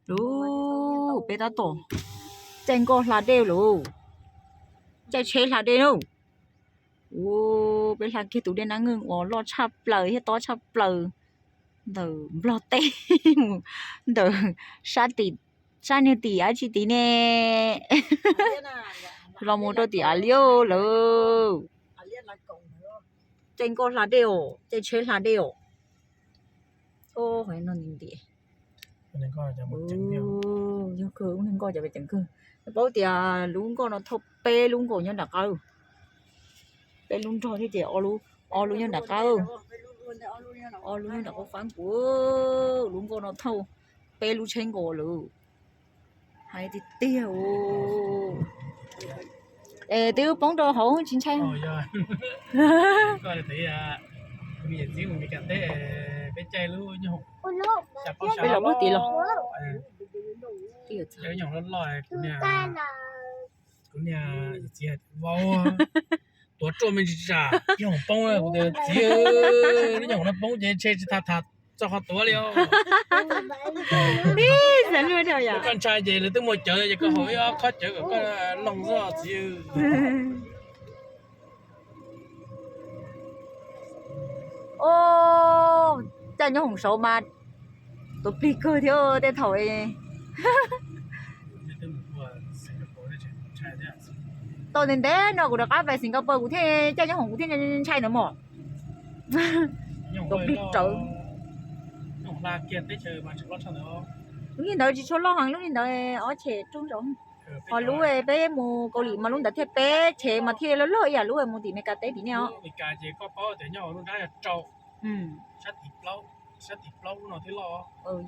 Lub, peb tab tom caij nkoj hla dej lawm, caij tsheb hla dej na. Ua, peb hla kiag tus dej Nab Nkeej uas loj tshaj plaws thiab tob tshaj plaws ntawm Nplog teb mus ntawm sab tim, sab niag tim dab tsi tid ne, los mus rau tim Av Liab lawm. Caij nkoj hla dej os, caij tsheb hla dej os. Yog kawg, lub niag nkoj cov pes ceev kawg. Paub tias lub nkoj no thauj peb lub nkaus nyob nram qab, peb lub nrog thiab ces ob lub nyob nram qab, ob lub nyob nram qab fab nkuv. Lub nkoj no thauj peb lub tsheb nkaus lawm. Hais tiag tiag. Es twb poob rau hauv tsis ntshai. Peb los puag tid los. Kuv niag, kuv niag, vau, tuav ruaj me ntsis tsam nyooj hoom poob. Kuv tias txiv, lub nyooj hoom no poob ces ntshe tsis tham tham txog qhov tuav li os. Koj ntshai ces lawv twb muaj cawv ces koj haus ib ob khob cawv kom koj loog xwb txiv. Caij nyooj hoom saud mas tuav plig kawg thiab tej thaum. Tau ntev ntev no kuv rov qab pais Singapore kuv thiaj caij nyooj hoom kuv thiaj ntshai ntawd mog. Tuav plig rawv. Lub niag ntawd tsis tshua loj heev, lub niag ntawd ob chev roob ntsaum. Ho lub peb mus Kaus Lim mas lub ntawd thiaj peb chev mas thiaj loj loj ib yam lub mus tim Meskas teb tim nej os.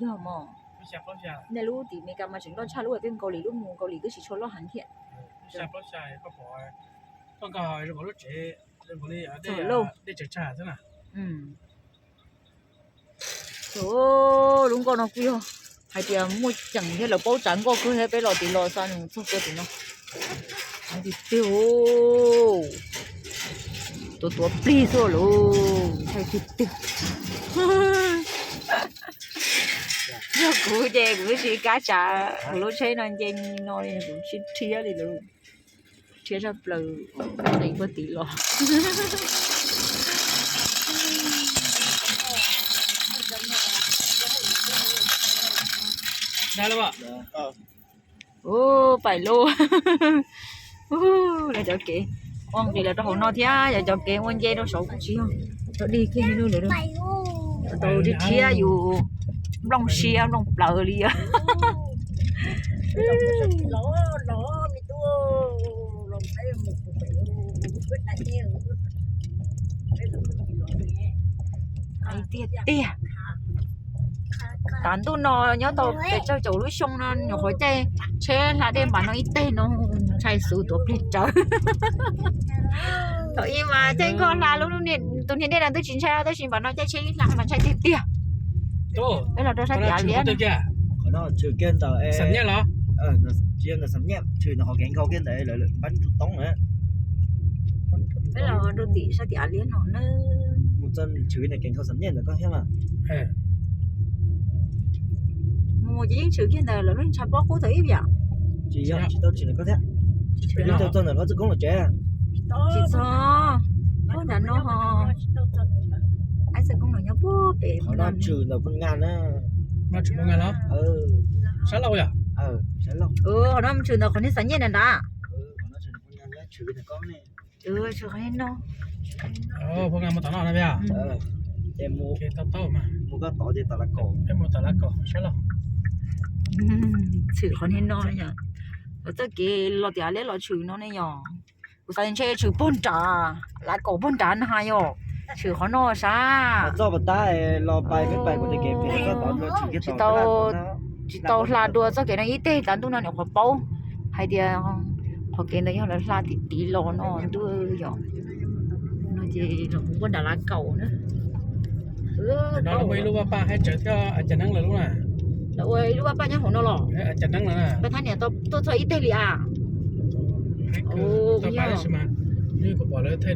Yog mog. Nej lub tim Meskas mas tseem loj tshaj lub peb mus Kaus Lim, lub mus Kaus Lim twb tsis tshua loj heev thiab. Txog lauj. Lub nkoj no kuj yog hais tias muaj ceem thiab lawv paub tsav nkoj kawg thiab peb los tim los xa nws txog kua tim no. Hais tiag tiag, tuav tuav plig xwb lauj, ntshai tiag tiag. Yog kuv ces kuv twb tsis kav tsav, kuv lub tsheb no nce no kuv tsis rhiab li lawm. Rhiab tshaj plaws, ev puag tim los. Ua, pais lauj. Lawv cov kev ua nqis los rau hauv no thiab, yog cov kev ua nce rau saud kuj tsis yog. Tau dig kiag li lawm, tau rhiab yus nplooj siab nplooj plawv li. Tiag tiag, tav ntuj no nyob tau pes tsawg caum lub xyoo no nyuam qhuav caij tsheb hla dej npaum no ib teg no, ntshai xwb tuav plig rawv. Thaum ub mas caij nkoj hla lub, tus niag dej no twb tsis ntshai tab sis npaum no caij tsheb hla mas ntshai tiag tiag. Peb los rau sab tim Av Liab. Qhov no tshwm kiag ntawm, tsis yog ntawm Xam Nyiaj, tshwm ntawm qhov kev nkhaus kiag ntawd lawv npab tus toob na. Peb los rau tim sab tim Av Liab no na. Mus txog tshwm ntawm kev nkhaus Xam Nyiaj ntawd koj thiab mas. Mus ces yeej tshwm kiag ntawm lawv lub ntshav pob qub thaum ib yam. Tsis yog, tsis tau tshwm ntawm koj thiab. Tsis tau txog ntawm koj txoj koob lom tsev. Tsis txog, puag nram no ho. Ib txoj koob lom nyob puag pem. Qhov no tshwm ntawm Phoo Nyas na. No tshwm Phoo Nyas los? Sab laug yom? Qhov no tshwm ntawm qhov niag Xam Nyiaj nram nrad. Tshwm qhov no. Phoo Nyas mus tom no na. Ces mus, mus koj tod ces tom Lav Kaum, peb mus tom Lav Kaum sab laug. Tshwm qhov niag no yom. Txoj kev los tim Av Liab los tshwm no ne yom. Kuv xav ntshe tshwm puag nrad, Lav Kaum puag nrad na yom. Tshwm qhov no sab. Txoj pas tab los pais peb pais kuv tej kev pem txoj tod tshwm kiag tod. Tsis tau hla dua txoj kev no ib teg, tav ntuj no nyuam qhuav paub hais tias qhov kev ntawd yog lawv hla tim tid los no ntuj yom. No ces los mus puag nram Lav Kaum na. Lawv ua ib lub vaj paj haib tsawv thiab, cas neeb lawv lub na. Lawv ua ib lub vaj paj nyob hauv no los. Cas neeb lawv na. Pab thab niam tuaj txog ib teg li a. Tab sis mas kuv pom lawv thaij